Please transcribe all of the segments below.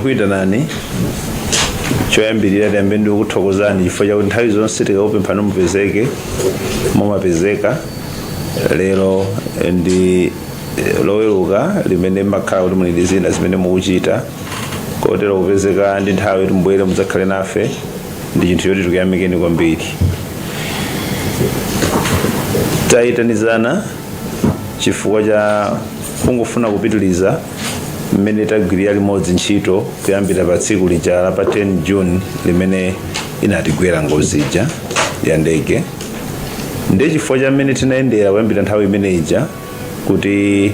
Takuyitanani, choyambirira tiyambe ndi kukuthokozani chifukwa chakuti nthawi zonse tikakupemphani mupezeke, mumapezeka. Lero ndi Loweruka limene mmakhala kuti muli ndi zina zimene mukuchita, kotero kupezeka ndi nthawi kuti mubwere mudzakhale nafe ndi chinthu choti tikuyamikeni kwambiri. Tayitanizana chifukwa cha kungofuna kupitiliza mmene tagwirira limodzi ntchito kuyambira pa tsiku lija la pa 10 June limene inatigwera ngozi ija ya ndege. Ndiye chifukwa cha mmene tinayendera kuyambira nthawi imene ija, kuti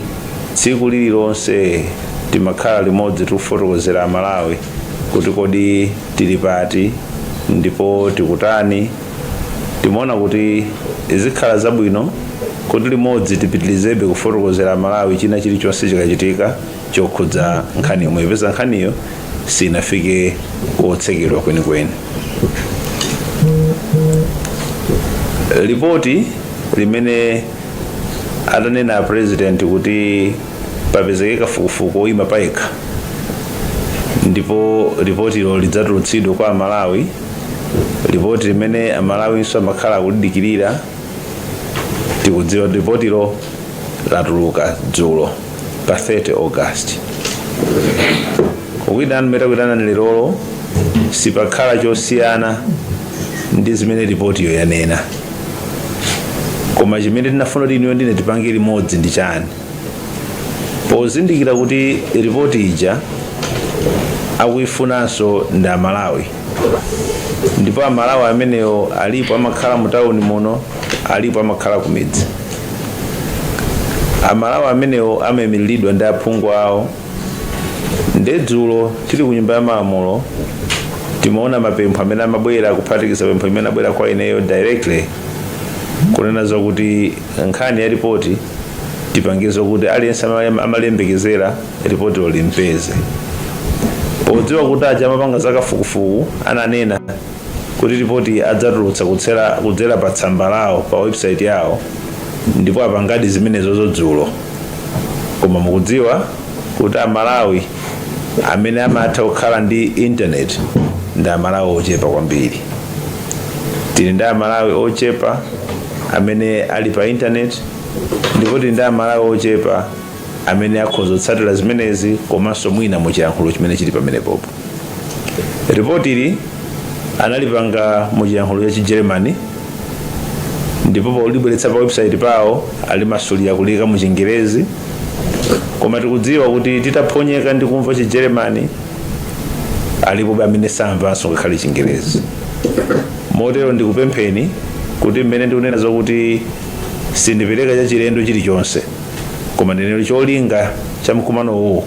tsiku lililonse timakhala limodzi tikufotokozera Amalawi kuti kodi tili pati ndipo tikutani, timaona kuti zikhala zabwino kuti limodzi tipitilizebe kufotokozera Amalawi china chilichonse chikachitika chokhudza nkhani yomwe, popeza nkhaniyo sinafike kotsekedwa kwenikweni. Lipoti limene atanena a president kuti papezeke kafukufuku oyima payekha ndipo lipotilo lidzatulutsidwe kwa Amalawi, lipoti limene Amalawinso amakhala akulidikirira, tikudziwa kuti lipotilo latuluka dzulo pa 30 August. Kukuitanani mmene takuitanani lerolo sipakhala chosiyana ndi zimene lipotiyo yanena, koma chimene tinafuna kuti inuyo ndine tipange limodzi ndi chani? Pozindikira kuti ripoti ija akuifunanso ndi Amalawi, ndipo Amalawi amenewo alipo amakhala mu tawuni muno, alipo amakhala ku midzi. Amalawi amenewo amayimiriridwa ndi aphungu awo. Nde dzulo tili ku Nyumba ya Malamulo timaona mapempho amene amabwera, kuphatikiza pempho imene abwera kwa ineyo directly, kunena zokuti nkhani ya ripoti tipange zokuti aliyense amaliyembekezera ripotilo limpeze, podziwa kuti aja amapanga zakafukufuku ananena kuti ripoti adzatulutsa kudzera pa tsamba lawo pa website yawo, ndipo apangadi zimenezozo dzulo. Koma mukudziwa kuti Amalawi amene amatha kukhala ndi internet ndi Amalawi ochepa kwambiri. Tili ndi Amalawi ochepa amene ali pa internet, ndipo tili ndi Amalawi ochepa amene akhoza kutsatira zimenezi komanso mwina muchiyankhulo chimene chili pamenepopo. Ripoti ili analipanga muchiyankhulo cha Chigermany, ndipo polibweretsa pa website pawo alimasulira kulika mu Chingerezi. Koma tikudziwa kuti titaphonyeka ndi kumva Chigermany, alipo amene samvanso ngakhale Chingerezi. Motero ndikupempheni kuti mmene ndikunena zokuti sindipereka chachilendo chilichonse, koma ndinene cholinga cha mkumano uwu,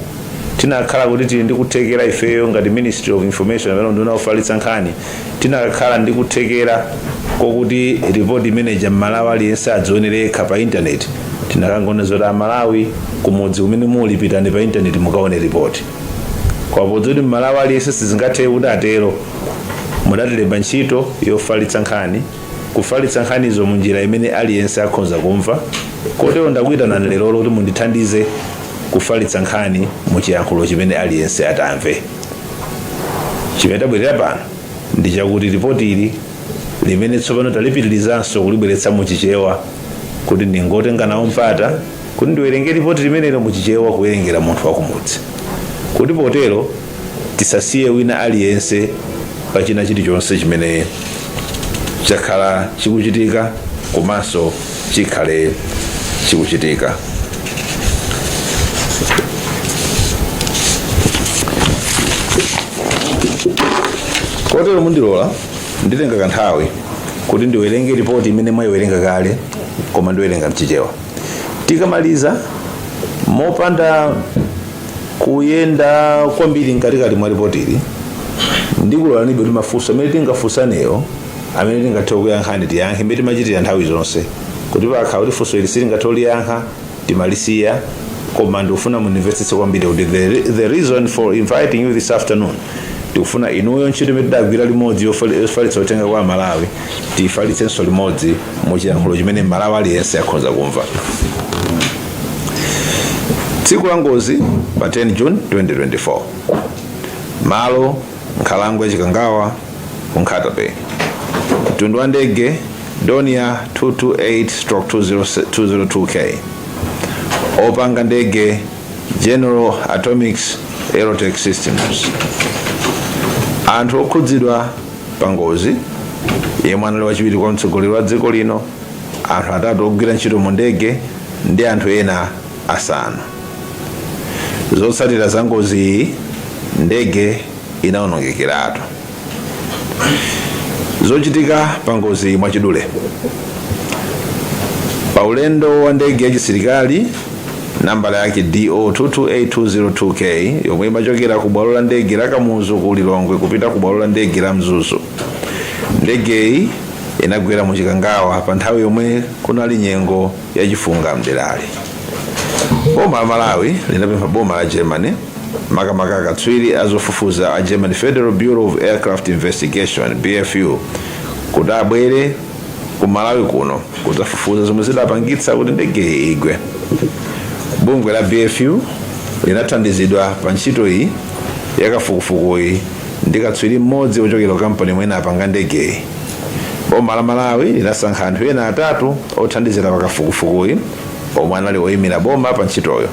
tinakhala kuti tili ndi kuthekera ifeyo ngati Ministry of Information amene unduna ofalitsa nkhani, tinakhala ndi kuthekera kokuti ripoti imeneja Mmalawi aliyense adzionere yekha pa intaneti, tinakangona zoti Amalawi kumudzi kumene muli, pitani pa intaneti mukaone ripoti. Koma podziwa kuti Mmalawi aliyense sizingatheke kuti atero, mudatilemba ntchito yofalitsa nkhani, kufalitsa nkhanizo mu njira imene aliyense akhoza kumva. Kotero ndakuyitanani lerolo kuti mundithandize kufalitsa nkhani mu chiyankhulo chimene aliyense atamve. Chimene tabwerera pano ndi chakuti ripoti ili limene tsopano talipitirizanso kulibweretsa mu Chichewa, kuti ndingotenga nawo mpata kuti ndiwerenge ripoti limenelo mu Chichewa, kuwerengera munthu wakumudzi, kuti potero tisasiye wina aliyense pa china chilichonse chimene chakhala chikuchitika komanso chikhale chikuchitika. Kotero mundilola nditenga kanthawi kuti ndiwerenge ripoti imene mwayiwerenga kale, koma ndiwerenga mchichewa. Tikamaliza, mopanda kuyenda kwambiri mkatikati mwa ripotili, ndikulolanibe kuti mafunso amene tingafunsaneyo, amene tingathe kuyankhani, tiyankhe mmene timachitira nthawi zonse, kuti pakhala kuti funso ili sitingathe kuliyankha, timalisiya. Koma ndikufuna mundimvetsetse kwambiri kuti the reason for inviting you this afternoon, tikufuna inuyo ntchito imene tidagwira limodzi yofalitsa uthenga kwa Amalawi tiyifalitsenso limodzi mu chiyankhulo chimene Malawi aliyense akhoza kumva. Tsiku la ngozi pa 10 June 2024, Malo: nkhalango ya Chikangawa ku Nkhata Bay. Mtundu wa ndege: Dornier 228-202K. Opanga ndege: General Atomics Aerotech Systems. Anthu okhudzidwa pa ngozi: yemwe anali wachiwiri kwa mtsogoleri wa dziko lino, anthu atatu ogwira ntchito mu ndege ndi anthu ena asanu. Zotsatira za ngozi iyi: ndege inawonongekeratu. Zochitika pa ngozi iyi mwachidule: pa ulendo wa ndege yachisilikali nambala yake DO 228202K yomwe imachokera ku bwalo la ndege la Kamuzu ku Lilongwe kupita ku bwalo la ndege la Mzuzu, ndegeyi inagwera mu Chikangawa pa nthawi yomwe kunali nyengo yachifunga mderali. Boma la Malawi linapempha boma la Germany, makamaka akatswiri azofufuza a German Federal Bureau of Aircraft Investigation, BFU, kuti abwere ku Malawi kuno kudzafufuza zomwe zidapangitsa kuti ndegeyi igwe. Bungwe la BFU linathandizidwa pa ntchito iyi yakafukufukuyi ndi katswiri mmodzi wochokera ku kampani imene inapanga ndegeyi. Boma la Malawi linasankha anthu ena atatu othandizira pakafukufukuyi, omwe anali oyimira boma pa ntchitoyo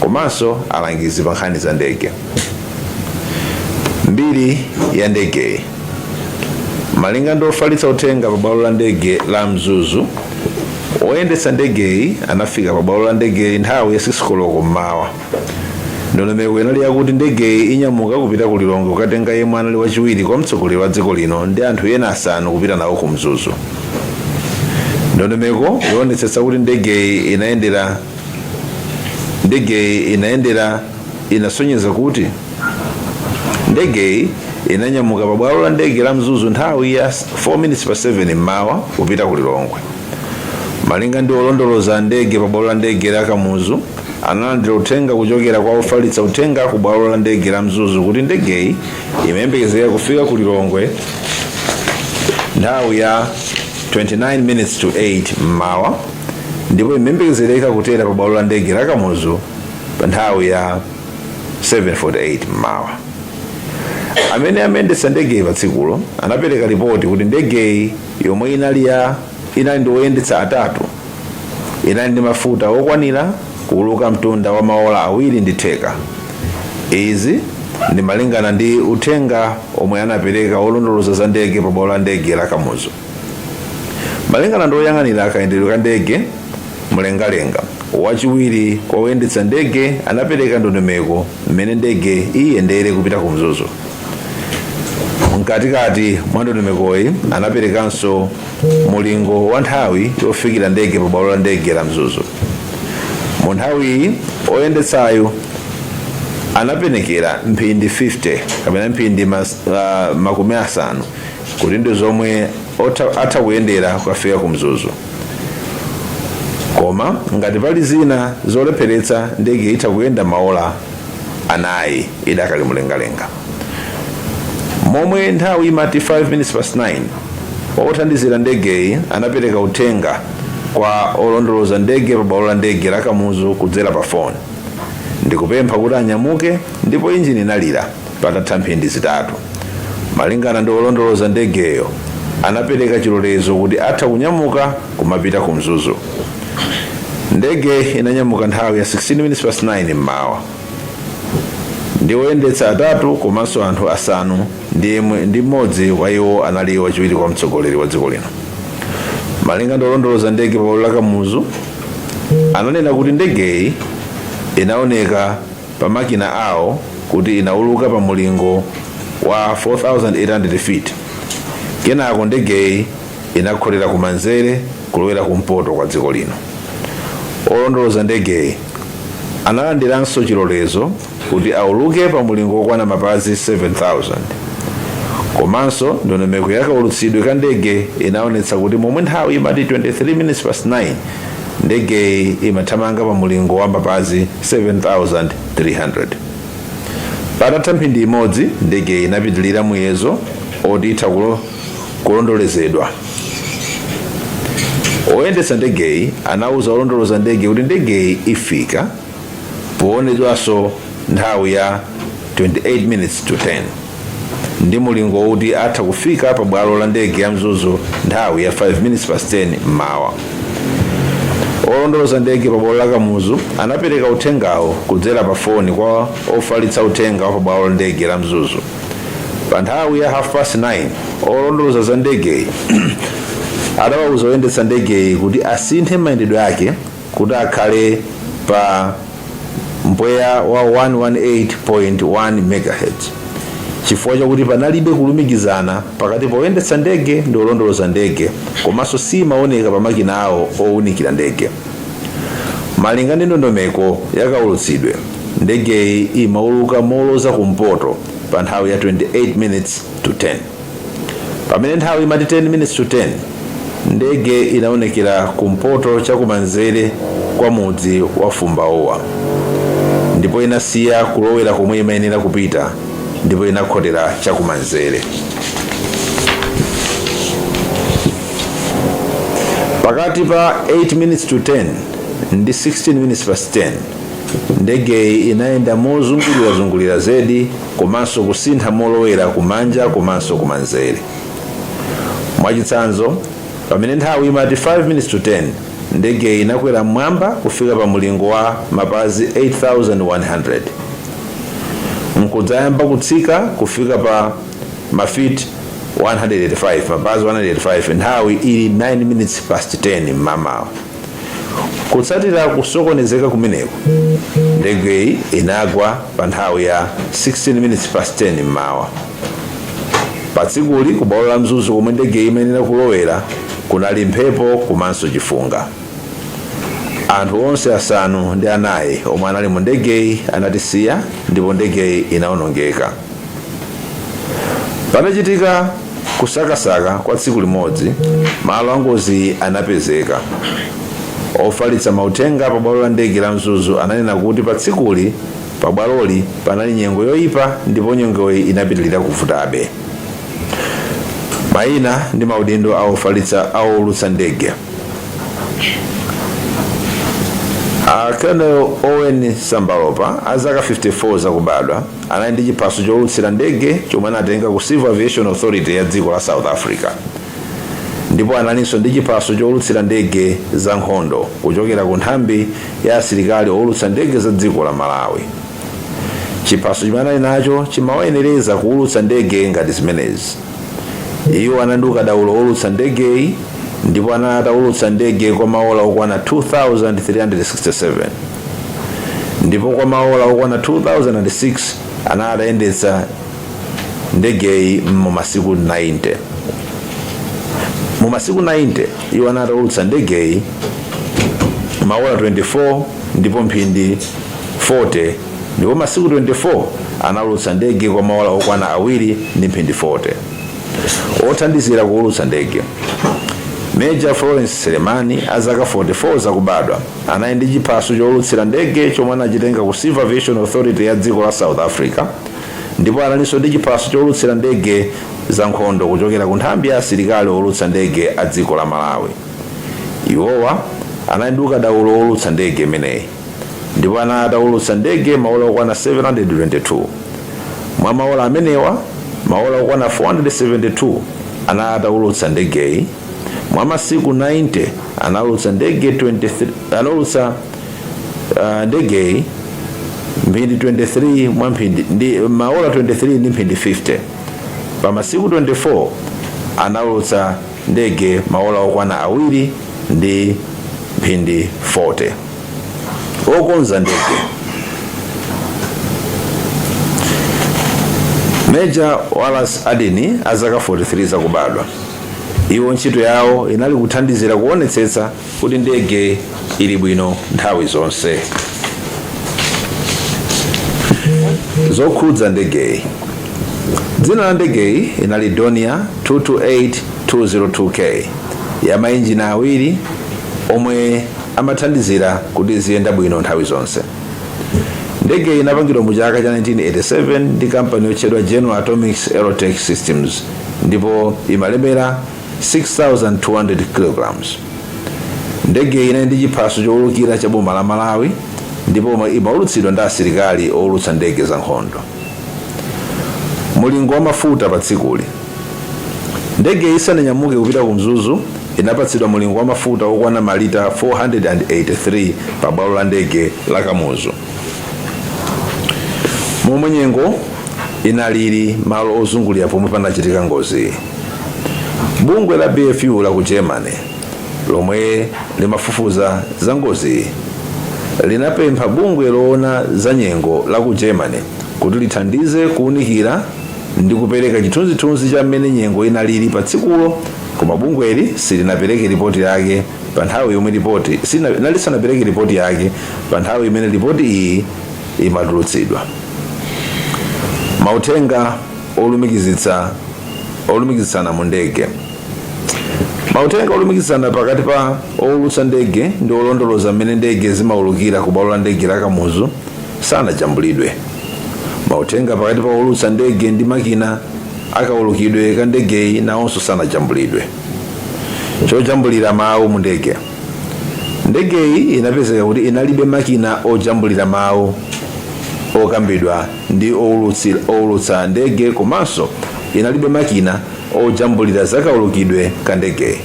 komanso alangizi pa nkhani za ndege. Mbiri ya ndegeyi: malinga ndi ofalitsa uthenga pa bwalo la ndege la Mzuzu, oyendetsa ndegeyi anafika pa bwalo la ndegeyi nthawi ya 6 koloko mmawa. Ndondomeko inali yakuti ndegeyi inyamuka kupita ku Lilongwe kukatenga yemwe anali wachiwiri kwa mtsogoleri wa dziko lino ndi anthu ena asanu kupita nawo ku Mzuzu. Ndondomeko yoonetsetsa kuti ndegeyi inayendera inasonyeza kuti ndegeyi inanyamuka pa bwalo la ndege la Mzuzu nthawi ya 4 minutes pa 7 mmawa kupita ku Lilongwe. Malinga ndi olondoloza ndege pa bwalo la ndege la Kamuzu, analandira uthenga kuchokera kwa ofalitsa uthenga ku bwalo la ndege la Mzuzu kuti ndegeyi imayembekezeka kufika ku Lilongwe nthawi ya 29 minutes to 8 mmawa ndipo imayembekezereka kutera pa bwalo la ndege la Kamuzu pa nthawi ya 7:48 mmawa. Amene amayendetsa ndegeyi pa tsikulo anapereka ripoti kuti ndegeyi, yomwe inali ndi oyendetsa atatu, inali ndi mafuta okwanira kuuluka mtunda wa maola 2.5. Izi ndi malingana ndi uthenga omwe anapereka olondoloza za ndege pa bwalo la ndege la Kamuzu. Malingana ndi oyang'anira kayendedwe ka ndege mlengalenga, wachiwiri kwa oyendetsa ndege anapereka ndondomeko mmene ndege iyendere kupita ku Mzuzu. Mkatikati mwa ndondomekoyi anaperekanso mulingo wa nthawi yofikira ndege pa bwalo la ndege la Mzuzu. Mu nthawiyi oyendetsayo anapenekera mphindi 50 kapena mphindi 50 kuti ndi zomwe atha kuyendera kukafika ku Mzuzu, koma ngati pali zina zolepheretsa, ndege itha kuyenda maola 4 idakali mlengalenga. Momwe nthawi imati 5 minutes past 9, othandizira ndegeyi anapereka uthenga kwa olondoloza ndege pa bwalo la ndege la Kamuzu kudzera pa foni ndikupempha kuti anyamuke, ndipo injini inalira patatha mphindi 3. Malingana ndi olondoloza ndegeyo, anapereka chilolezo kuti atha kunyamuka kumapita ku Mzuzu. Ndege inanyamuka nthawi ya 16 minutes past 9 mmawa ndi oyendetsa atatu komanso anthu asanu, ndi mmodzi wa iwo anali wachiwiri kwa mtsogoleri wa dziko lino. Malinga ndi olondoloza ndege pa bwalo la Kamuzu, ananena kuti ndegeyi inaoneka pa makina awo kuti inauluka pa mulingo wa 4800 feet. Kenako ndegeyi inakholera kumanzere kulowera kumpoto kwa dziko lino. Olondoloza ndegeyi analandiranso chilolezo kuti auluke pa mulingo wokwana mapazi 7000. Komanso ndondomeko yakaulutsidwe ka ndege inaonetsa kuti momwe nthawi imati 23 minutes past 9, ndegeyi imathamanga pa mulingo wa mapazi 7300. Patatha mphindi imodzi, ndegeyi inapitilira muyezo oti itha kulondolezedwa. Oyendetsa ndegeyi anauza olondoloza ndege kuti ndegeyi ifika poonedwanso nthawi ya 28 minutes to 10 ndi mulingo woti atha kufika pa bwalo la ndege ya Mzuzu nthawi ya 5 minutes past 10 mmawa. Olondoloza ndege pa bwalo la Kamuzu anapereka uthengawo kudzera pa foni kwa ofalitsa uthenga wa pa bwalo la ndege la Mzuzu. Pa nthawi ya half past 9, olondoloza za ndegeyi adawauza oyendetsa ndegeyi kuti asinthe mayendedwe ake kuti akhale pa mpweya wa 118.1 megahertz, chifukwa chakuti panalibe kulumikizana pakati poyendetsa ndege ndi olondoloza ndege, komanso simaoneka pa makina awo owunikira ndege. Malinga ndi ndondomeko yakaulutsidwe, ndegeyi imauluka moloza kumpoto pa nthawi ya 28 minutes to 10. Pamene nthawi imati 10 minutes to 10, ndege inaonekera kumpoto chakumanzere kwa mudzi wa Fumbaowa, ndipo inasiya kulowera komwe imayenera kupita ndipo inakhotera chakumanzere. Pakati pa 8 minutes to 10 ndi 16 minutes past 10, ndegeyi inayenda mozungulirazungulira zedi komanso kusintha molowera kumanja komanso kumanzere. Mwachitsanzo, pamene nthawi imati 5 minutes to 10, ndegeyi inakwera mmwamba kufika pa mulingo wa mapazi 8100, nkudzayamba kutsika kufika pa mafiti 185, mapazi 185, nthawi ili 9 minutes past 10 mmamawa. Kutsatira kusokonezeka kumeneko, ndegeyi inagwa pa nthawi ya 16 minutes past 10 mmawa. Pa tsikuli, ku bwalo la Mzuzu komwe ndegeyi imayenera kulowera kunali mphepo komanso chifunga. Anthu onse asanu ndi anayi omwe anali mu ndegeyi anatisiya ndipo ndegeyi inawonongeka. Patachitika kusakasaka kwa tsiku limodzi, malo angozi anapezeka. Ofalitsa mauthenga pa bwalo la ndege la Mzuzu ananena kuti pa tsikuli pa bwaloli panali nyengo yoyipa ndipo nyengoyi inapitilira kuvutabe. Mayina ndi maudindo a ofalitsa aowulutsa ndege: a Colonel Owen Sambalopa, a zaka 54 zakubadwa, anali ndi chiphaso chowulutsira ndege chomwe anatenga ku Civil Aviation Authority ya dziko la South Africa, ndipo analinso ndi chiphaso chowulutsira ndege za nkhondo kuchokera ku nthambi ya asilikali owulutsa ndege za dziko la Malawi. Chiphaso chimene anali nacho chimawayenereza kuwulutsa ndege ngati zimenezi. Iwo anali ndi ukadaulo owulutsa ndegeyi ndipo anali atawulutsa ndege kwa maola okwana 2367, ndipo kwa maola okwana 2006 anali atayendetsa ndegeyi mu masiku 90. Mu masiku 90, iwo anali atawulutsa ndegeyi maola 24 ndipo mphindi 40, ndipo masiku 24 anawulutsa ndege kwa maola okwana awiri ndi mphindi 40. Othandizira kuwulutsa ndege: Major Florence Selemani, a zaka 44 zakubadwa, anali ndi chiphaso chowulutsira ndege chomwe anachitenga ku Civil Aviation Authority ya dziko la South Africa, ndipo analinso ndi chiphaso chowulutsira ndege za nkhondo kuchokera ku nthambi ya asilikali owulutsa ndege a dziko la Malawi. Iwowa anali ndi ukadaulo wowulutsa ndege imeneyi ndipo anali atawulutsa ndege maola okwana 722. Mwa maola amenewa, maola okwana 472 anali atawulutsa ndegeyi. Mwa masiku 90, anawulutsa ndege 23, anawulutsa ndegeyi mphindi 23 mwa mphindi ndi maola 23 ndi mphindi 50. Pa masiku 24, anawulutsa ndege maola okwana awiri ndi mphindi 40. Okonza ndege: Major Wallace Adini, a zaka 43 zakubadwa. Iwo ntchito yawo inali kuthandizira kuonetsetsa kuti ndege ili bwino nthawi zonse. Zokhudza ndegeyi: Dzina la ndegeyi inali Dornier 228202K ya mainjini awiri omwe amathandizira kuti iziyenda bwino nthawi zonse. Ndegeyi inapangidwa mu chaka cha 1987 ndi kampani yotchedwa General Atomics Aerotech Systems ndipo imalemera 6200 kg. Ndegeyi inali ndi chiphaso chowulukira cha boma la Malawi ndipo imaulutsidwa ndi asilikali owulutsa ndege za nkhondo. Mulingo wa mafuta pa tsikuli. Ndege isananyamuke kupita ku Mzuzu inapatsidwa mulingo wa mafuta okwana malita 483 pa bwalo la ndege la Kamuzu. Momwe nyengo inalili malo ozungulira pomwe panachitika ngozi. Bungwe la BFU la ku Germany lomwe limafufuza za ngozi linapempha bungwe loona za nyengo la ku Germany kuti lithandize kuwunikira ndi kupereka chithunzithunzi cha mmene nyengo inalili pa tsikulo, koma bungweli silinapereke ripoti yake pa nthawi yomwe ripoti lisanapereke ripoti yake pa nthawi imene ripoti iyi imatulutsidwa. Mauthenga olumikizitsana mu ndege. Mauthenga olumikizitsana pakati pa owulutsa ndege ndi olondoloza mmene ndege zimaulukira ku bwalo la ndege la Kamuzu sanajambulidwe. Mauthenga pakati pa owulutsa ndege ndi makina akaulukidwe ka ndegeyi nawonso sanajambulidwe. Chojambulira mawu mu ndege. Ndegeyi inapezeka kuti inalibe makina ojambulira mawu okambidwa ndi owulutsa ndege, komanso inalibe makina ojambulira zakaulukidwe ka ndegeyi.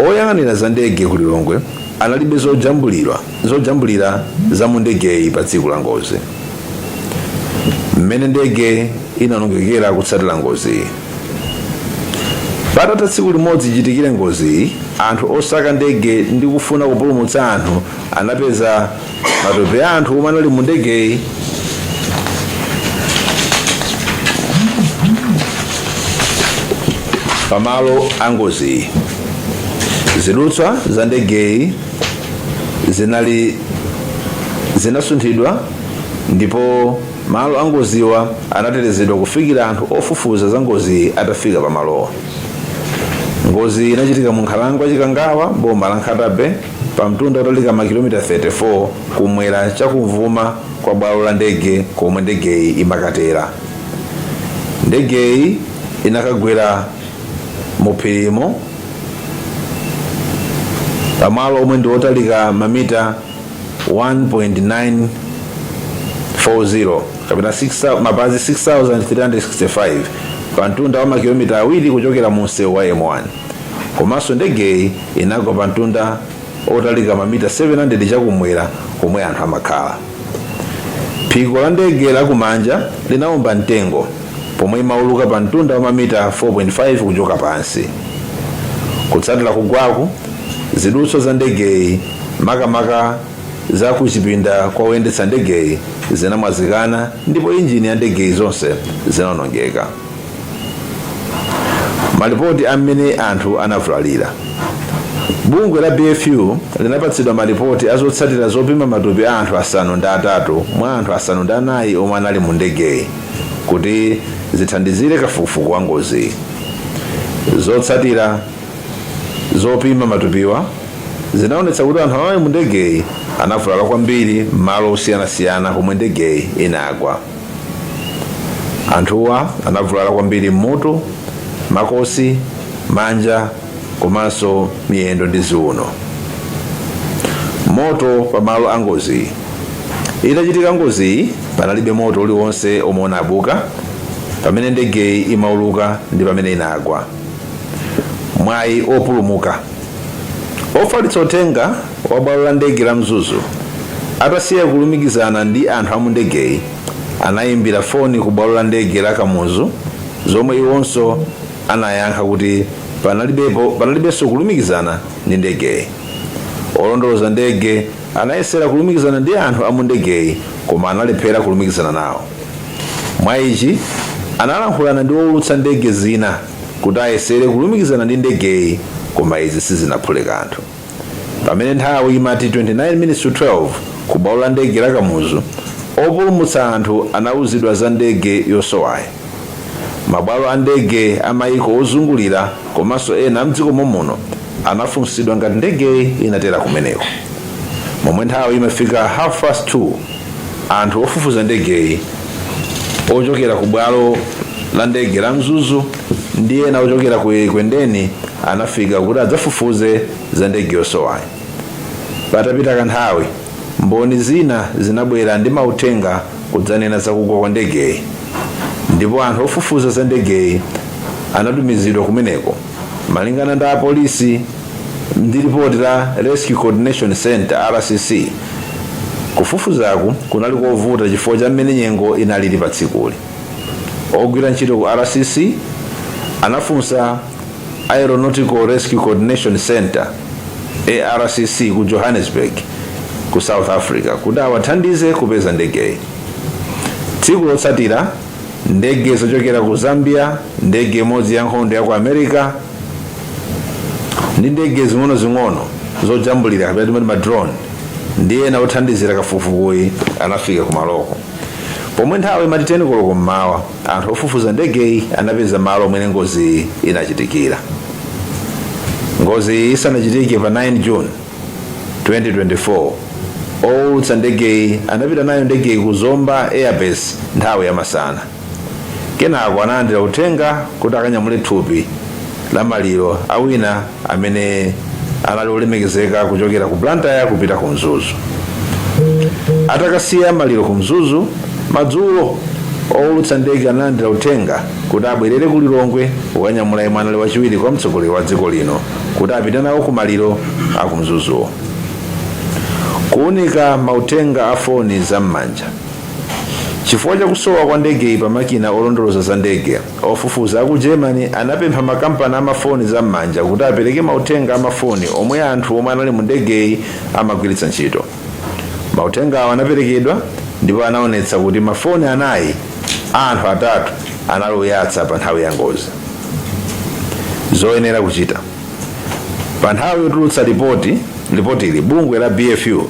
Oyang'anira za ndege ku Lilongwe analibe zojambulira za mu ndegeyi pa tsiku la ngozi. Mmene ndege inanongekera kutsatira ngozi. Patatha tsiku limodzi chitikire ngozi, anthu osaka ndege ndi kufuna kupulumutsa anthu anapeza matupi a anthu omwe anali mu ndegeyi pamalo a ngoziyi. Zidutswa za ndegeyi zinasunthidwa ndipo malo a ngoziwa anatetezedwa kufikira anthu ofufuza za ngoziyi atafika pamalowa. Ngozi inachitika mu nkhalango ya Chikangawa, boma la Nkhata Bay, pa mtunda otalika makilomita 34 kumwera chakumvuma kwa bwalo la ndege komwe ndegeyi imakatera. Ndegeyi inakagwera mu phirimo pamalo omwe ndi otalika mamita 1.940 kapena mapazi 6365 pa mtunda wa makilomita 2 kuchokera mu msewu wa M1. Komanso ndegeyi inagwa pa mtunda otalika mamita 700 chakumwera komwe anthu amakhala. Phiko la ndege lakumanja linawomba mtengo pomwe imauluka pa mtunda wa mamita 4.5 kuchoka pansi. Kutsatira kugwaku, zidutswa za ndegeyi, makamaka za kuchipinda kwa oyendetsa ndegeyi, zinamwazikana ndipo injini ya ndegeyi zonse zinawonongeka. Malipoti a mmene anthu anavulalira. Bungwe la BFU linapatsidwa malipoti azotsatira zopima matupi a anthu 8 mwa anthu 9 omwe anali mu ndegeyi kuti zithandizire kafukufuku wa ngozi. Zotsatira zopima matupiwa zinaonetsa kuti anthu anali mu ndegeyi anavulala kwambiri m'malo osiyanasiyana komwe ndegeyi inagwa. Anthuwa anavulala kwambiri mmutu, makosi, manja komanso miyendo ndi ziuno. Moto pamalo a ngozi. Itachitika ngoziyi panalibe moto uliwonse omwe unabuka pamene ndegeyi imauluka ndi pamene inagwa. Mwayi opulumuka. Ofalitsa uthenga wa bwalo la ndege la Mzuzu atasiya kulumikizana ndi anthu a mu ndegeyi anayimbira foni ku bwalo la ndege la Kamuzu, zomwe iwonso anayankha kuti panalibenso kulumikizana ndi ndegeyi. Olondoloza ndege anayesera kulumikizana ndi anthu a mu ndegeyi koma analephera kulumikizana nawo. Mwa ichi analankhulana ndi owulutsa ndege zina kuti ayesere kulumikizana ndi ndegeyi, koma izi sizinaphule kanthu. Pamene nthawi imati 29 minutes to 12 ku bwalo la ndege la Kamuzu, opulumutsa anthu anawuzidwa za ndege yosowayi. Mabwalo a ndege a mayiko ozungulira komanso ena a mdziko momuno anafunsidwa ngati ndegeyi inatera kumeneko. Momwe nthawi imafika 2:30, anthu ofufuza ndegeyi ochokera ku bwalo la ndege la Mzuzu ndi ena ochokera ku Ekwendeni anafika kuti adzafufuze za ndege yosowayi. Patapita kanthawi, mboni zina zinabwera ndi mauthenga kudzanena za kugwa kwa ndegeyi. Ndipo anthu ofufuza za ndegeyi anatumizidwa kumeneko. Malingana ndi apolisi ndi ripoti la Rescue Coordination Center, RCC, kufufuzaku kunali kovuta chifukwa cha mmene nyengo inalili pa tsikuli. Ogwira ntchito ku RCC anafunsa Aeronautical Rescue Coordination Center, ARCC, ku Johannesburg ku South Africa kuti awathandize kupeza ndegeyi. Tsiku lotsatira, ndege zochokera ku Zambia, ndege imodzi ya nkhondo ya ku America ndi ndege zing'onozing'ono zojambulira kapena timati ma drone ndi ena othandizira kafukufukuyi anafika kumaloko. Pomwe nthawi imati 10 koloko mmawa, anthu ofufuza ndegeyi anapeza malo omwe ngozi inachitikira. Ngozi isanachitike pa 9 June 2024, owulutsa ndegeyi anapita nayo ndegeyi ku Zomba Airbase nthawi yamasana. Kenako analandira uthenga kuti akanyamule thupi la maliro awina amene anali olemekezeka kuchokera ku Blantyre kupita ku Mzuzu. Atakasiya maliro ku Mzuzu madzulo, owulutsa ndege analandira uthenga kuti abwerere ku Lilongwe kukanyamula yemwe anali wachiwiri kwa mtsogoleri wa dziko lino kuti apite nawo ku maliro aku Mzuzuwo. Kuunika mauthenga a foni zam'manja. Chifukwa chakusowa kwa ndegeyi pa makina olondoloza za ndege, ofufuza aku Germany anapempha makampani amafoni zam'manja kuti apereke mauthenga amafoni omwe anthu omwe anali mu ndegeyi amagwiritsa ntchito. Mauthenga awo anaperekedwa ndipo anaonetsa kuti mafoni anayi a anthu atatu anali oyatsa pa nthawi ya ngozi. Zoyenera kuchita. Pa nthawi yotulutsa lipotili, bungwe la BFU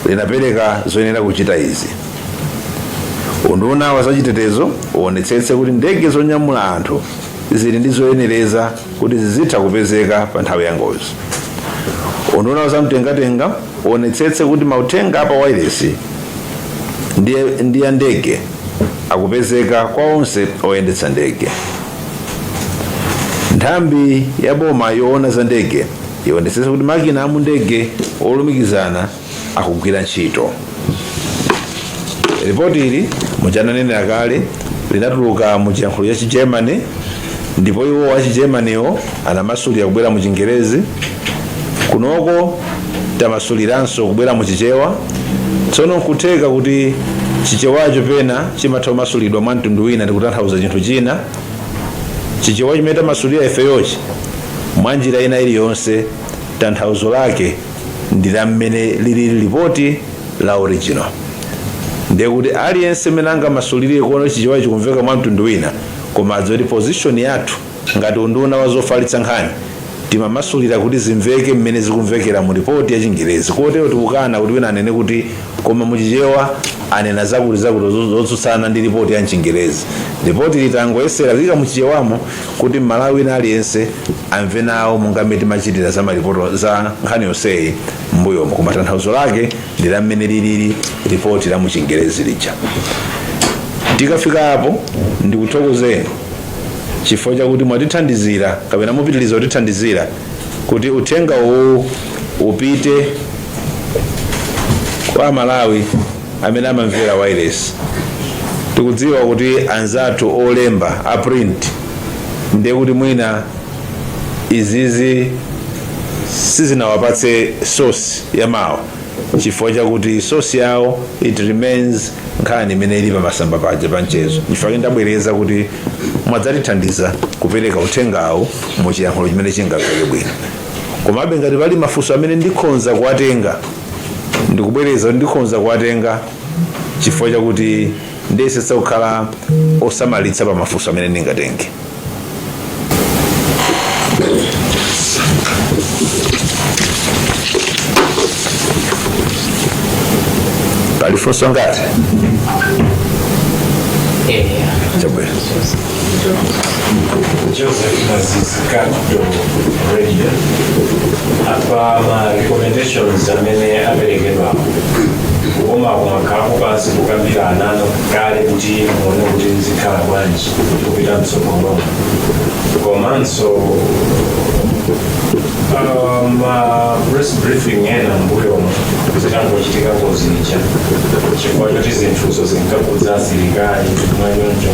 linapereka zoyenera kuchita izi: Unduna wa zachitetezo uonetsetse kuti ndege zonyamula anthu zili ndi zoyenereza kuti zizitha kupezeka pa nthawi ya ngozi. Unduna wa zamtengatenga uonetsetse kuti mauthenga apa wailesi ndi ya ndege akupezeka kwa onse oyendetsa ndege. Nthambi ya boma yoona za ndege ionetsetse kuti makina amu ndege olumikizana akugwira ntchito. Ripoti ili, muchananenera kale, linatuluka mu chiyankhulo cha Chigermany, ndipo iwo a Chigermanywo anamasulira kubwera mu Chingerezi. Kunoko tamasuliranso kubwera mu Chichewa. Tsono nkutheka kuti Chichewacho pena chimatha kumasulidwa mwa mtundu wina ndi kutanthauza chinthu china. Chichewa chimene tamasulira ifeyochi, mwa njira ina iliyonse, tanthauzo lake ndi la mmene lilili lipoti la original. Ndiye kuti aliyense mmene angamasulire kuona Chichewa chikumveka mwa mtundu wina, koma adziwe kuti position yathu ngati unduna wa zofalitsa nkhani, timamasulira kuti zimveke mmene zikumvekera mu ripoti ya Chingerezi. Kotero tikukana kuti wina anene kuti koma muchichewa anena zakuti zakuti zotsutsana ndi ripoti ya Mchingerezi. Ripoti litangoyesera kuyika muchichewamo kuti Mmalawi wina aliyense amve nawo, monga mmene timachitira za maripoto za nkhani yonseyi m'mbuyomo, koma tanthauzo lake ndi la mmene lilili ripoti la muchingerezi lija. Tikafika apo, ndikuthokozeni chifukwa chakuti mwatithandizira kapena mupitiriza kutithandizira kuti uthenga uwu upite kwa Malawi amene amamvera wireless. Tikudziwa kuti anzathu olemba a print, ndiye kuti mwina izizi sizinawapatse source ya mawa, chifukwa chakuti source yawo, it remains nkhani imene ili pamasamba paja pa mchezo. Chifukwa ndabwereza kuti mwadzatithandiza kupereka uthengawu mu chiyankhulo chimene chingamveke bwino. Komabe ngati pali mafunso amene ndikhonza kuwatenga, ndikubwereza kuti ndikhonza kuwatenga, chifukwa chakuti ndiyesetsa kukhala osamalitsa pa mafunso amene ndingatenge. Pali funso ngati? Chabwino. Joseph Mazizi, Capital Radio. Apa ma recommendations amene aperekedwa, koma kumakhalapo pansi kukambirana kale kuti muone kuti zikhala bwanji kupita mtsogolo? Komanso Ma press briefing ena mbuyomo zitangochitika ngozi ija, chifukwa choti zinthuzo zinkakhudza asilikali mwachoncho,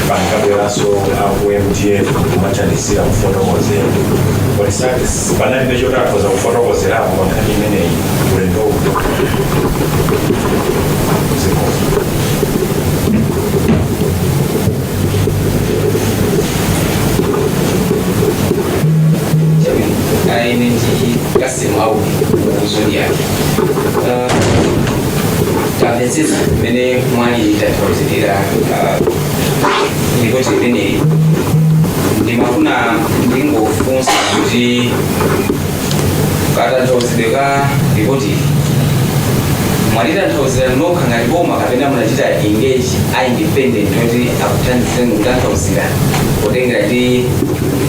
pankabweranso aku MDF kumathandizira kufotokozera. Kodi panalibe choti akhoza kufotokozerapo pa nkhani imeneyi ulendo uno? Zikomo. Chabwino, ine ndi Kasimu Aubi ku Zodiak. Tamvetsetsa mmene mwalitanthauzirira ripoti imeneyi. Ndimafuna ndingofunsa kuti katanthauzidwe ka ripoti mwalitanthauzira nokha ngati boma, kapena munachita engage a independent kuti akuthandizeni kutanthauzira, potengera ndi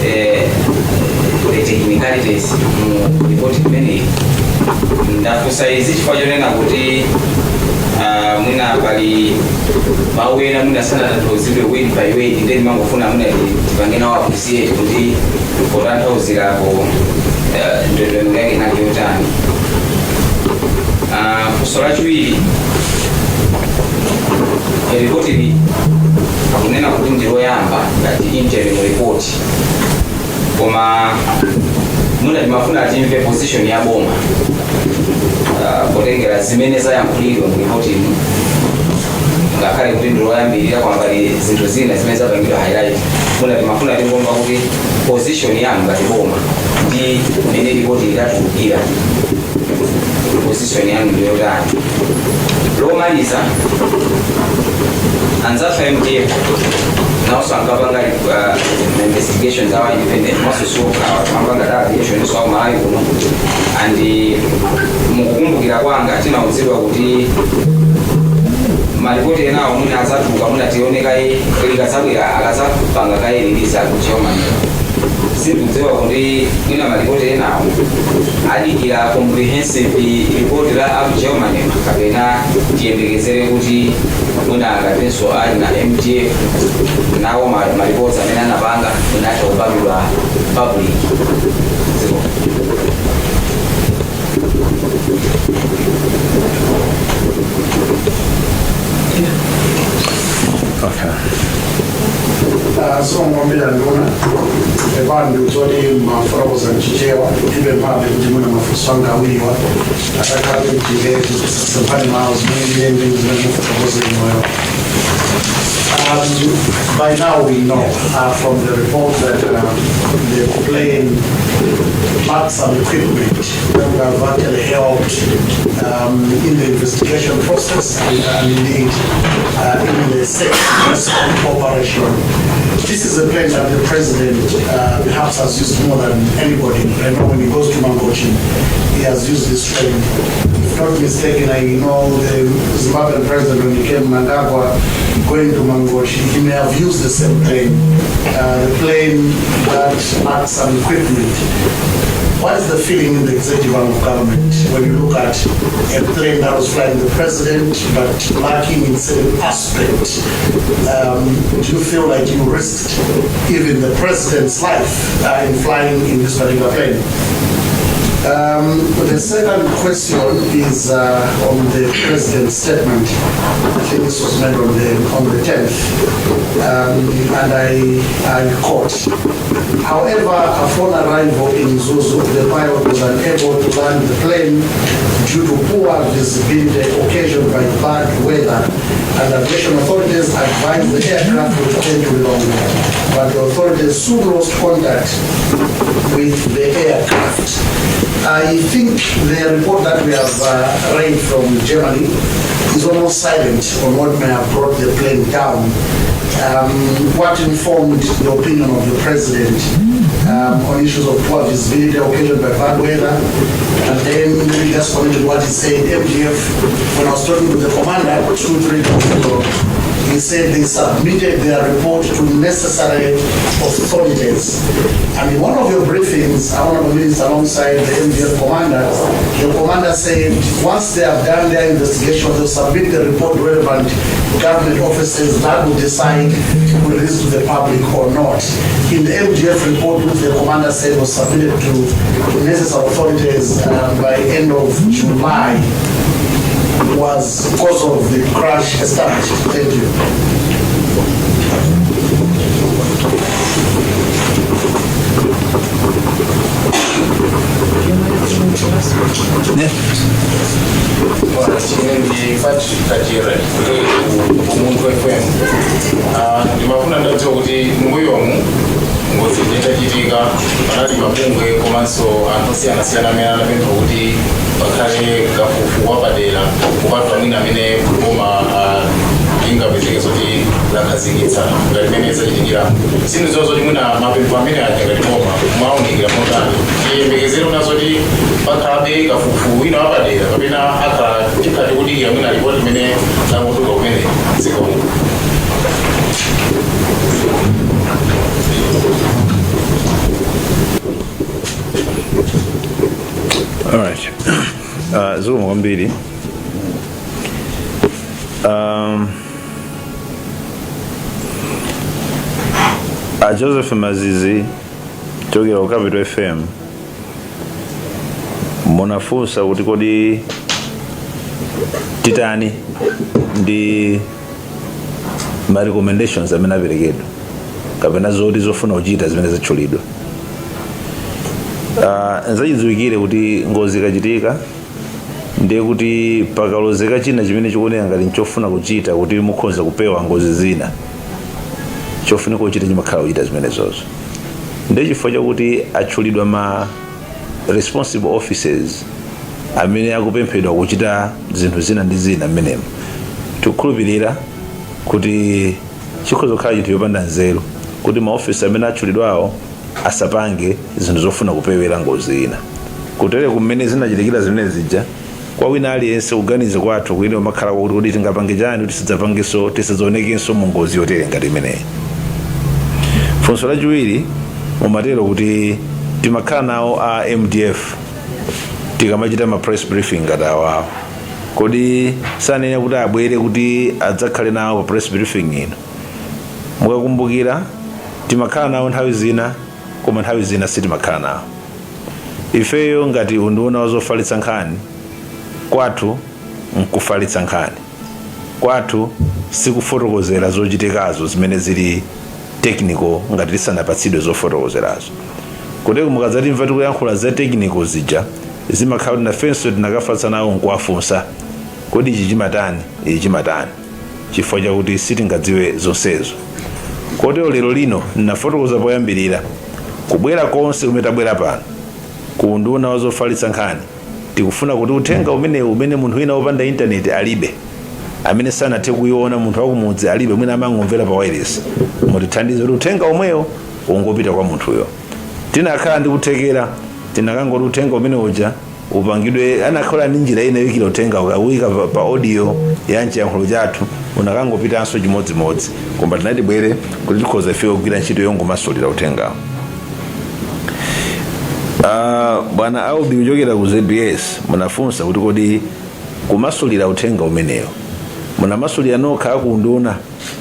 the technicalities mu ripoti imeneyi? Ndafunsa izi chifukwa chonena kuti mwina pali mawu ena mwina sanatanthauzidwe word by word, ndiye ndimangofuna mwina tipange nawo appreciate kuti potanthauzirapo ndondomeko yake inali yotani. Funso lachiwiri, ripoti ili akunena kuti ndiloyamba ngati interim report, koma mwina timafuna timve position ya boma potengera zimene zayankhulidwa mu ripoti ino. Ngakhale kuti ndiloyambirira, kwambali zinthu zina zimene zapangidwa highlight, mwina timafuna tingomva kuti position yanu ngati boma ndi mmene ripoti idatulukira, position yanu ndiyotani? Lomaliza, anzathu MDF nawonso ankapanga investigations awa independent, masosoka amapanga da aviation so Malawi kuno, and mukukumbukira kwanga tinauzidwa kuti malipoti enawo mwina adzatuluka, mwina tione kaye likadzabwera, akadzapanga kaye release aku Germany. Sindikudziwa kuti mwina malipoti enawo adikira comprehensive report la aku Germany, kapena tiyembekezere kuti mwina ngatinso ali na MDF nawo malipoti amene anapanga mwina atha kupangidwa public. Ziko. Okay. So ngwambira nduna ebandi utoli mafotokoza mchichewa, ibe mphambe kuti muna mafunso anga awiriwa atakhale mchingerezi, tisasemphane mawu zimene ndilende zimene mufotokoze moyo. By now we know from the report that the plane lacked some equipment that would have actually helped in the investigation process and indeed in the search rescue operation. This is a plane that the president perhaps has used more than anybody. I know when he goes to Mangochi, he has used this plane. If not mistaken, I know the Zimbabwean president, when he came, Mnangagwa, going to Mangochi, he may have used the same plane, the plane that lacks some equipment. What is the feeling in the executive arm of government when you look at a plane that was flying the president but lacking in certain aspect? Do you feel like you risked even the president's life in flying in this particular plane? The second question is on the president's statement. I think this was made on the 10th, and I quote, "However, upon arrival in Mzuzu, the pilot was unable to land the plane due to poor visibility occasioned by bad weather, and aviation authorities advised the aircraft to return to Lilongwe, but the authorities soon lost contact with the aircraft." I think the report that we have read from Germany is almost silent on what may have brought the plane down. What informed the opinion of the president on issues of poor visibility occasioned by bad weather? And then maybe just commented what he said, MDF, when I was talking to the commander 2, 3 days ago, he He said they submitted their report to necessary authorities. And in one of your briefings, Honorable Minister, alongside the MDF commander, the commander said once they have done their investigation, they'll submit the report to relevant government offices that will decide to release to the public or not. In the MDF report, which the commander said was submitted to necessary authorities by end of July, was cause of the crash established? Thank you. Ine ndi Patrick Kajere ku Umunthu FM. Ndimafuna ndadziwa kuti mbuyomu ngozi itachitika panali mabungwe komanso anthu osiyanasiyana amene anapempha kuti pakhale kafukufuku wapadera, kupatula mwina amene boma lingapezeke zoti lakhazikitsa ngati mmene zachitikira. Sindidziwa zoti mwina mapempho amene aja ngati boma mwaunikira motani. Tiyembekezere una zoti pakhalabe kafukufuku wina wapadera kapena akhala tikhala tikudikira mwina ripoti imene langotuluka kumene? Zikomo. Alright. Zikomo kwambiri. A Joseph Mazizi chokera ku Capital FM, munafunsa kuti kodi titani ndi ma recommendations amene aperekedwa kapena zoti zofuna kuchita zimene zatchulidwa. Nzachidziwikire kuti ngozi ikachitika, ndiye kuti pakalozeka china chimene chikuoneka ngati nchofuna kuchita kuti mukhoza kupewa ngozi zina, chofunika kuchita chimakhala kuchita zimenezozo. Ndiye chifukwa chakuti atchulidwa ma responsible officers amene akupemphedwa kuchita zinthu zina ndi zina mmenemo, tikukhulupirira kuti chikhoza kukhala chinthu chopanda nzeru kuti maofisi amene atchulidwawo asapange zinthu zofuna kupewera ngozi ina. Kutere kumene zinachitikira zimene zija, kwa wina aliyense kuganiza kwathu kuine umakhala kwakuti kuti tingapange chani kuti tidzapangenso, tisadzaonekenso mu ngozi yotere ngati imeneyi. Funso lachiwiri, mumatero kuti timakhala nawo a MDF tikamachita ma press briefing ngati awawo, kodi sanene kuti abwere kuti adzakhale nawo pa press briefing ino? Mukakumbukira, timakhala nawo nthawi zina, koma nthawi zina sitimakhala nawo. Ifeyo ngati unduna wa zofalitsa nkhani, kwathu nkufalitsa nkhani, kwathu sikufotokozera zochitikazo zimene zili technical ngati tisanapatsidwe zofotokozerazo. Kuteko mukadzatimva tikuyankhula za technical zija, zimakhala kuti nafenso tinakafatsa nawo nkuwafunsa, kodi ichi chimatani, ichi chimatani, chifukwa chakuti sitingadziwe zonsezo. Kotero lero lino ndinafotokoza poyambirira kubwera konse kumene tabwera pano ku unduna wa zofalitsa nkhani, tikufuna kuti uthenga umenewu, umene munthu wina wopanda intaneti alibe, amene sanathe kuiona, munthu wakumudzi alibe, mwina amangomvera pa wireless, mutithandize kuti uthenga omwewo ungopita kwa munthuyo. Tinakhala ndi kuthekera, tinakangoti uthenga umene uja upangidwe, anakhala ndi njira ina yoyikira uthenga, ukawika pa audio ya mchiyankhulo chathu, unakangopitanso chimodzimodzi, koma tinatibwere kuti tikhoza ife kugwira ntchito yongomasulira uthengawo. Bwana Aubi kuchokera ku ZBS, munafunsa kuti kodi kumasulira uthenga umenewo munamasulira nokha akunduna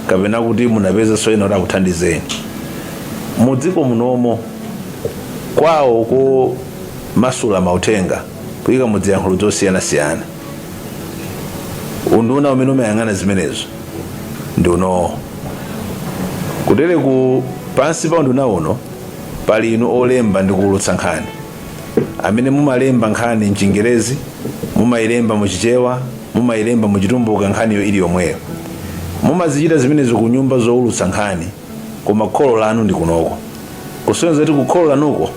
kapena kuti munapeza ena kuti akuthandizeni? Mudziko munomo, kwawo komasula mauthenga kuyika mudziyankhulo zosiyanasiyana, unduna umene umayang'ana zimenezo ndi unowo. Kutere ku pansi pa unduna uno pali inu olemba ndi kuwulutsa nkhani, amene mumalemba nkhani mchingerezi, mumayilemba muchichewa, mumayilemba muchitumbuka, nkhaniyo ili yomweyo. Mumazichita zimenezo ku nyumba zowulutsa nkhani, koma kholo lanu ndi kunoko. Kusonyeza kuti kukholo lanuko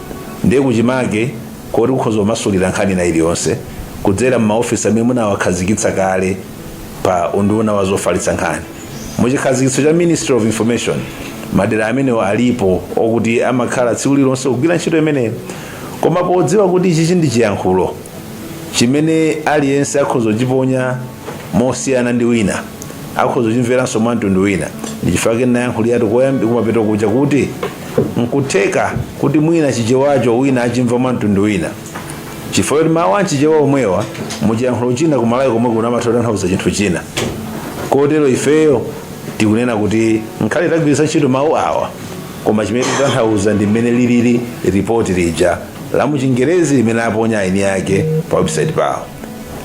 ndiye kuchimake koti kukhoza kumasulira nkhani ina iliyonse kudzera m'maofisi amene munawakhazikitsa kale pa unduna wa zofalitsa nkhani muchikhazikitso cha Ministry of Information. Madera amenewo alipo okuti amakhala tsiku lililonse kugwira ntchito imeneyo, koma podziwa kuti ichichi ndi chiyankhulo chimene aliyense akhoza kuchiponya mosiyana ndi wina. Akhoza kuchimveranso mwa mtundu wina. Ndichifukwa ndinayankhuliratu kumapeto kuja kuti nkutheka kuti mwina Chichewacho wina achimva mwa mtundu wina, chifukwa kuti mawu achichewa omwewa muchiyankhulo china kumalawi komwe kuno amatha kutanthauza chinthu china. Kotero ifeyo tikunena kuti nkhale tagwiritsa ntchito mawu awa, koma chimene tikutanthauza ndi mmene lilili ripoti lija la muchingerezi limene aponya eni ake pa website pawo,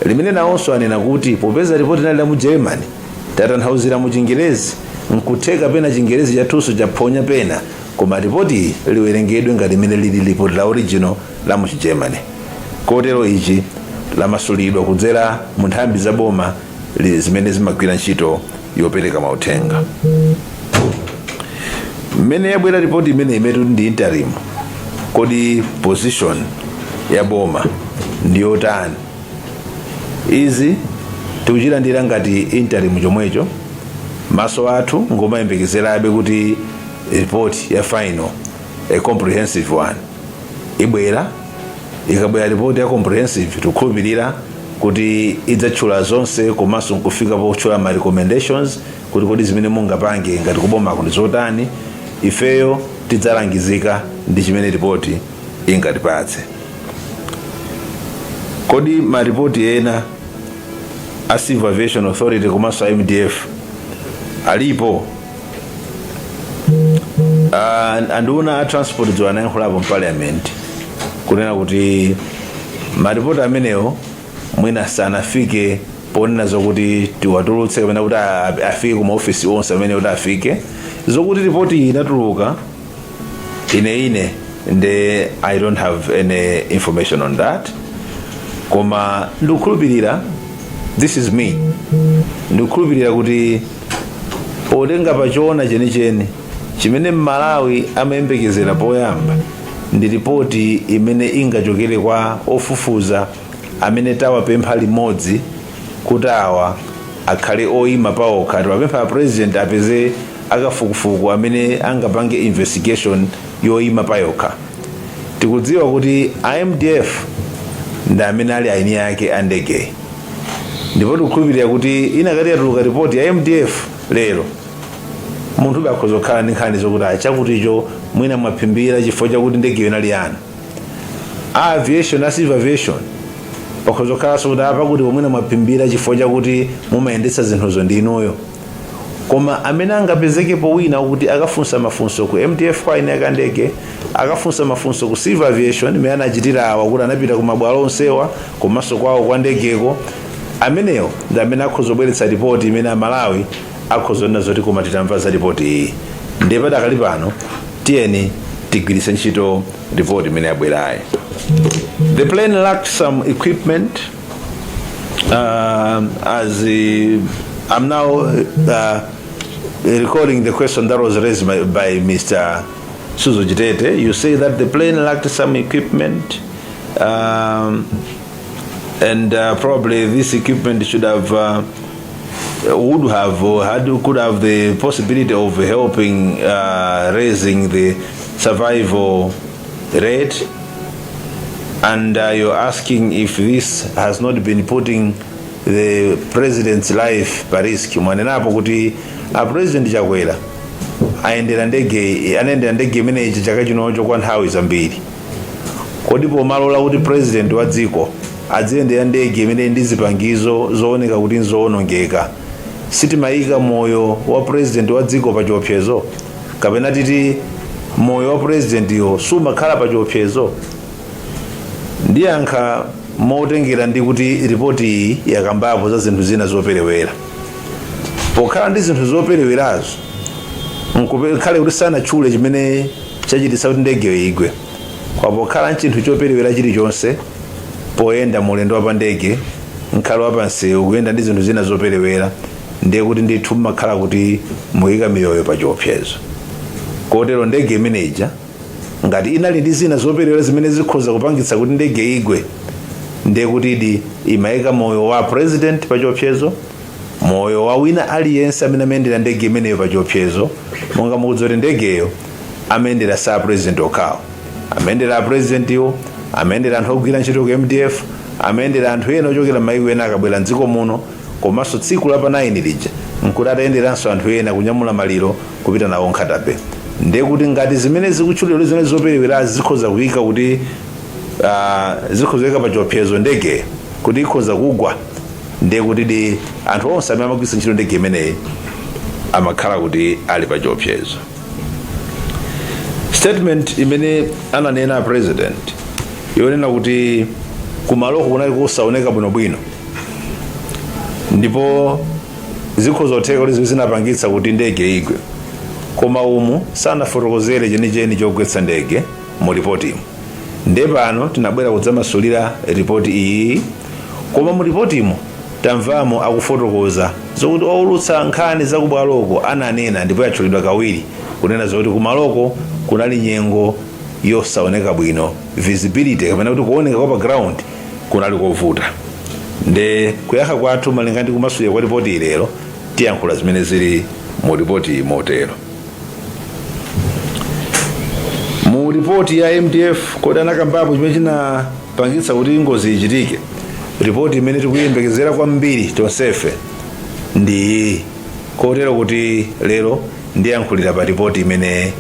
limene nawonso anena kuti popeza ripoti linali la mu Germany, tatanthauzira mu Chingerezi, nkutheka pena Chingerezi chathunso chaphonya pena, koma ripoti liwerengedwe ngati limene lili ripoti la original la mu Chigermany. Kotero ichi lamasulidwa kudzera mu nthambi za boma zimene zimagwira ntchito yopereka mauthenga. Mmene yabwera ripoti imene imetu ndi interim, kodi position ya boma ndiyotani? Izi tikuchilandira ngati interim chomwecho. Maso athu ngomayembekezerabe kuti report ya final, a comprehensive one, ibwera. Ikabwera report ya comprehensive, tikukhulupirira kuti idzatchula zonse komanso nkufika potchula ma recommendations kuti kodi zimene mungapange ngati kubomako ndi zotani. Ifeyo tidzalangizika ndi chimene ripoti ingatipatse. Kodi maripoti ena a Civil Aviation Authority komanso a MDF alipo? Anduna a transport dzulo anayankhulapo m'Parliament kunena kuti maripoti amenewo mwina sanafike ponena zokuti tiwatulutse kapena kuti afike ku maofisi onse amene kuti afike. Zokuti ripoti iyi inatuluka, ine nde I don't have any information on that, koma ndikukhulupirira, this is me, ndikukhulupirira kuti potenga pachoona chenicheni chimene Mmalawi amayembekezera poyamba ndi ripoti imene ingachokere kwa ofufuza amene tawapempha limodzi kuti awa akhale oyima paokha. Tiwapempha President apeze akafukufuku amene angapange investigation yoyima payokha. Tikudziwa kuti iMDF ndi amene ali aini ake a ndege, ndipo tikukhulupirira kuti inakati yatuluka ripoti ya MDF lero, munthu akhoza kukhala ndi nkhani zokuti achakuticho mwina mwaphimbira chifukwa chakuti ndegeyo inali yanu. A aviation, a civil aviation, pakhoza kukhalanso kuti apa kuti pomwina mwaphimbira chifukwa chakuti mumayendetsa zinthuzo ndi inuyo. Koma amene angapezekepo wina kuti akafunsa mafunso ku MDF, kwa eni ake ndege, akafunsa mafunso ku civil aviation imene anachitira awa kuti anapita ku mabwalo onsewa komanso kwawo kwa ndegeko, amenewo ndi amene akhoza kubweretsa ripoti imene Amalawi akhoza kunena zoti koma titamva za ripoti iyi. Ndiye padakali pano tiyeni tigwiritse ntchito ripoti imene yabwerayi. The plane lacked some equipment. As I'm now recalling the question that was raised by Mr. Suzo Chitete, you say that the plane lacked some equipment, and probably this equipment should have, would have, or had, could have the possibility of helping raising the survival rate. And you're asking if this has not been putting the president's life pa risk. Mwanenapo kuti a President Chakwera ayendera ndege, anayendera ndege imeneyi chaka chinocho kwa nthawi zambiri. Kodi pomalola kuti president wa dziko adziyendera ndege imene ndi zipangizo zooneka kuti nzowonongeka, sitimayika moyo wa president wa dziko pa chiopsezo, kapena titi moyo wa presidentiyo sumakhala pa chiopsezo? Ndiyankha motengera ndi kuti ripoti iyi yakambapo za zinthu zina zoperewera. Pokhala ndi zinthu zoperewerazo, nkukhale kuti sanatchule chimene chachititsa kuti ndegeyo igwe, kwa pokhala nchinthu choperewera chilichonse poyenda mulendo wa pa ndege, nkhale wa pansewu, kuyenda ndi zinthu zina zoperewera, ndiye kuti ndithu mmakhala kuti muyika miyoyo pa chiopsezo. Kotero ndege imeneja ngati inali ndi zina zoperewera zimene zikhoza kupangitsa kuti ndege igwe, ndiye kuti idi imayika moyo wa president pa chiopsezo, moyo wa wina aliyense amene amayendera ndege imeneyo pa chiopsezo, monga mukudziwa kuti ndegeyo amayendera sa president okhawo, amayendera a president iwo, amayendera anthu ogwira ntchito ku MDF, amayendera anthu ena ochokera m'mayiko ena akabwera mdziko muno. Komanso tsiku la pa 9 lija Nkuti atayenderanso anthu ena kunyamula maliro kupita nawo Nkhata Bay. Ndiye kuti ngati zimene zikutchulidwa zimene zoperewerazi zikhoza kuyika kuti zikhoza kuyika pa chiopsezo ndege kuti ikhoza kugwa, ndiye kuti di anthu onse amene amagwiritsa ntchito ndege imeneyi amakhala kuti ali pa chiopsezo. Statement imene ananena President yonena kuti kumaloko kunali kusaoneka bwinobwino ndipo zikhoza kutheka kuti zinapangitsa kuti ndege igwe, koma umu sanafotokozere chenicheni chogwetsa ndege mu ripotimu. Nde pano tinabwera kudzamasulira ripoti iyi, koma mu ripotimo tamvamo akufotokoza zokuti owulutsa nkhani zakubwaloko ananena, ndipo yatchulidwa kawiri, kunena zokuti kumaloko kunali nyengo yosaoneka bwino, visibility kapena kuti kuoneka kwa pa ground kunali kovuta. Nde kuyankha kwathu malinga ndi kumasulira kwa ripoti ilero, tiyankhula zimene zili mu ripoti motero. Mu ripoti ya MDF, kodi anakambapo chimene chinapangitsa kuti ngozi ichitike? Ripoti imene tikuyembekezera kwambiri tonsefe ndi iyi, kotero kuti lero ndiyankhulira pa ripoti imene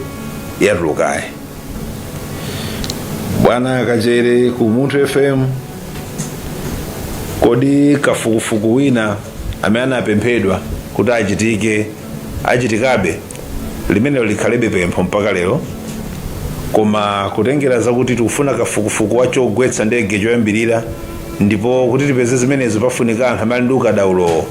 yatulukayi. Bwana Kachere ku Munthu FM, kodi kafukufuku wina amene anapemphedwa kuti achitike achitikabe? Limenelo likhalebe pempho mpaka lero, koma kutengera zakuti tikufuna kafukufuku wa chogwetsa ndege choyambirira, ndipo kuti tipeze zimenezo pafunika anthu amene ali ndi ukadaulowo.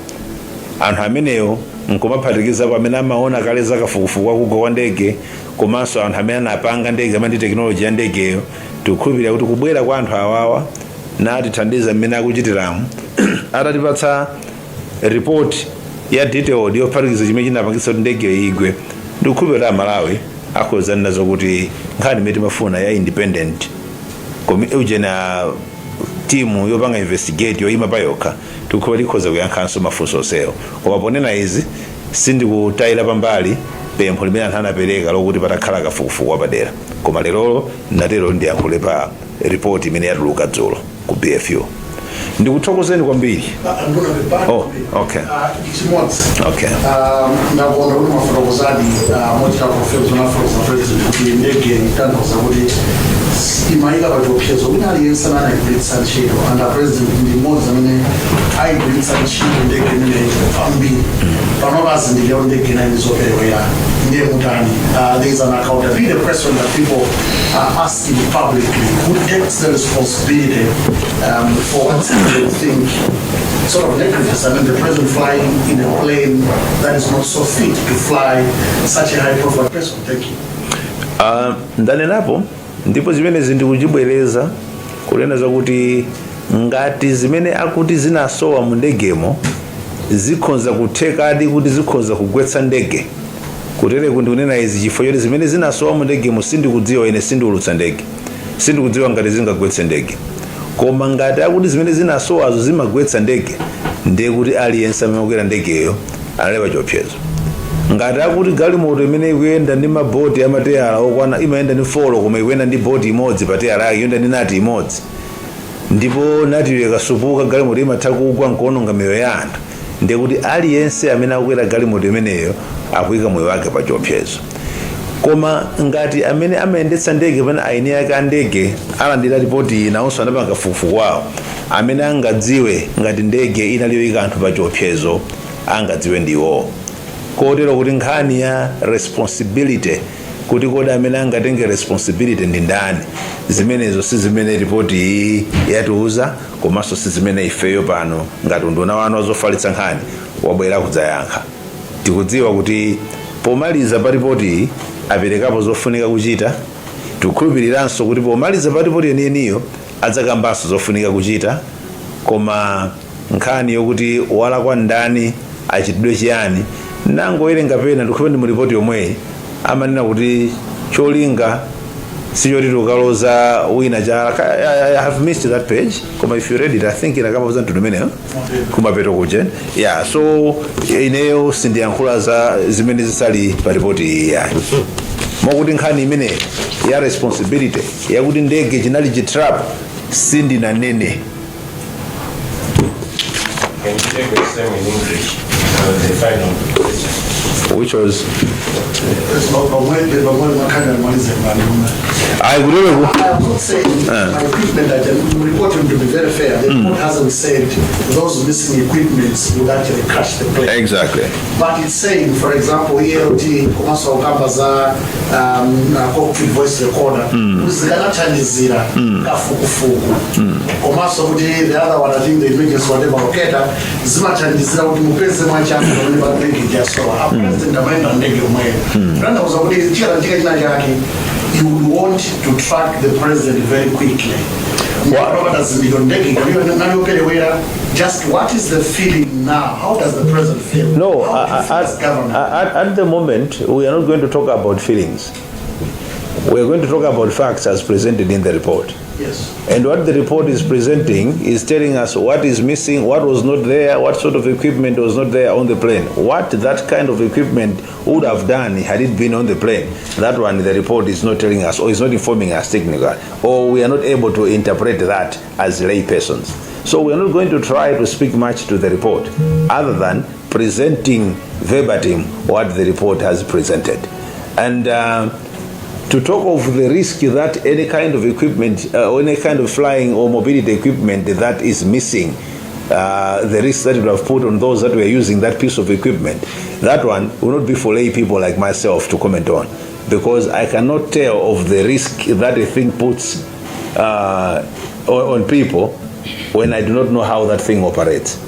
Anthu amenewo nkumaphatikizapo amene amaona kale za kafukufuku wakugwa kwa ndege, komanso anthu amene anapanga ndege, amene ndi technology ya ndegeyo. Tikukhulupirira kuti kubwera kwa anthu awawa natithandiza mmene akuchitiramu, atatipatsa report ya detailed yophatikiza chimene chinapangitsa kuti ndegeyo igwe, ndikukhulupirira kuti Amalawi akhoza nazo kuti nkhani imene timafuna ya independent ujena timu yopanga investigate yoyima pa yokha, tikukhulupirira ikhoza kuyankhanso mafunso onsewo. Koma ponena izi, sindikutayira pambali pempho limene anthu anapereka lokuti patakhala kafukufuku wapadera, koma lerolo natero ndiyankhule pa ripoti imene yatuluka dzulo ku BFU. Ndikuthokozeni kwambiri. Nduna, pepani. Oh, okay. Chimodzi. Okay. Ndakuona kuti mafotokozadi mochita confirm zonafotokoza President kuti ndege itanthauza kuti imayika pa chiopsezo wina aliyense amene anayigwiritsa ntchito, and a President ndi mmodzi amene ayigwiritsa ntchito ndege imeneyi kwambiri. Panopa azindikira kuti ndege inayi ndizoperewera, ndiye mutani? There is an accountability question that people are asking publicly: who takes the responsibility for what they think sort of negligence? I mean, the president flying in a plane that is not so fit to fly such a high profile person. Thank you. Ndanenapo ndipo zimenezi ndikuchibwereza kunena zakuti ngati zimene akuti zinasowa mu ndegemo zikhoza kuthekadi kuti zikhoza kugwetsa ndege, kutereku ndikunena izi chifukwa choti zimene zinasowa mu ndegemo sindikudziwa. Ine sindiulutsa ndege, sindikudziwa ngati zingagwetse ndege. Koma ngati akuti zimene zinasowazo zimagwetsa ndege, ndiye kuti aliyense amene akukwera ndegeyo anali pa chiopsezo. Ngati akuti galimoto imene ikuyenda ndi maboti amateyala okwana, imayenda ndi four, koma ikuyenda ndi boti imodzi pa teyala yake, ikuyenda ndi nati imodzi, ndipo natiyo ikasupuka galimoto imatha kugwa nkuononga miyoyo ya anthu, ndiye kuti aliyense amene akukwera galimoto imeneyo akuyika moyo wake pa chiopsezo. Koma ngati amene amayendetsa ndege pamene aini ake a ndege alandira ripoti iyi, nawonso anapanga kafukufuku wawo, amene angadziwe ngati ndege inali yoyika anthu pa chiopsezo angadziwe ndiwo. Kotero kuti nkhani ya responsibility, kuti kodi amene angatenge responsibility ndi ndani, zimenezo si zimene ripoti iyi yatiuza, komanso si zimene ifeyo pano ngati unduna wanu wazofalitsa nkhani wabwera kudzayankha. Tikudziwa kuti pomaliza pa ripoti iyi aperekapo zofunika kuchita. Tikukhulupiriranso kuti pomaliza pa ripoti yeniyeniyo adzakambanso zofunika kuchita. Koma nkhani yokuti walakwa ndani, achitidwe chiyani, nangowerenga pena, ndikukhulupirira ndi mu ripoti yomweyi, amanena kuti cholinga sichoti tikaloza wina cha I have missed that page, koma if you read it, I think inakamba za mtundu umeneyo kumapeto kuja. Yeah, so ineyo sindiyankhula za zimene zisali pa ripoti iyi yayi, mokuti nkhani imene ya responsibility yakuti ndege chinali chitrap sindinanene. Can you take the same in English? The final question. Which was Pamwe makhanya malize mbaluma. Ayi, kutero. I am not saying my equipment, I can report him to be very fair. The report hasn't said those missing equipments would actually crash the plane. But it's saying, for example, ELT, komanso ukamba za cockpit voice recorder, zikanathandizira kafukufuku. Komanso kuti the other one, I think the emergency whatever locator, zimathandizira kuti mupeze mwachangu pamene pa ndege yasowa. A president amayenda ndege yomweyo. Kutanthauza kuti chikachitika china chake, you would want to track the president very quickly. Well, ndege naliyoperewera. Just what is the feeling now? How does the president feel? No, How do you feel as governor? At the moment, we are not going to talk about feelings. We are going to talk about facts as presented in the report. And what the report is presenting is telling us what is missing, what was not there, what sort of equipment was not there on the plane, what that kind of equipment would have done had it been on the plane. That one, the report is not telling us, or is not informing us technically, or we are not able to interpret that as lay persons. So we are not going to try to speak much to the report, other than presenting verbatim what the report has presented. And to talk of the risk that any kind of equipment, or any kind of flying or mobility equipment that is missing, the risk that it would have put on those that were using that piece of equipment, that one will not be for lay people like myself to comment on, because I cannot tell of the risk that a thing puts on people when I do not know how that thing operates.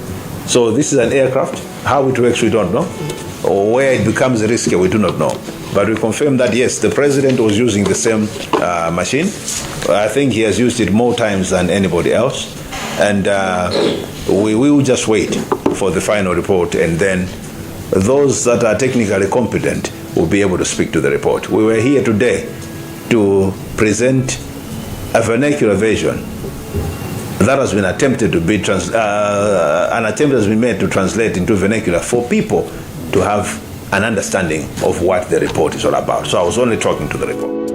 So this is an aircraft. How it works, we don't know. Or where it becomes risky, we do not know. But we confirm that yes, the president was using the same machine. I think he has used it more times than anybody else. And we will just wait for the final report, and then those that are technically competent will be able to speak to the report. We were here today to present a vernacular version that has been attempted to be trans- an attempt has been made to translate into vernacular for people to have an understanding of what the report is all about. So I was only talking to the report.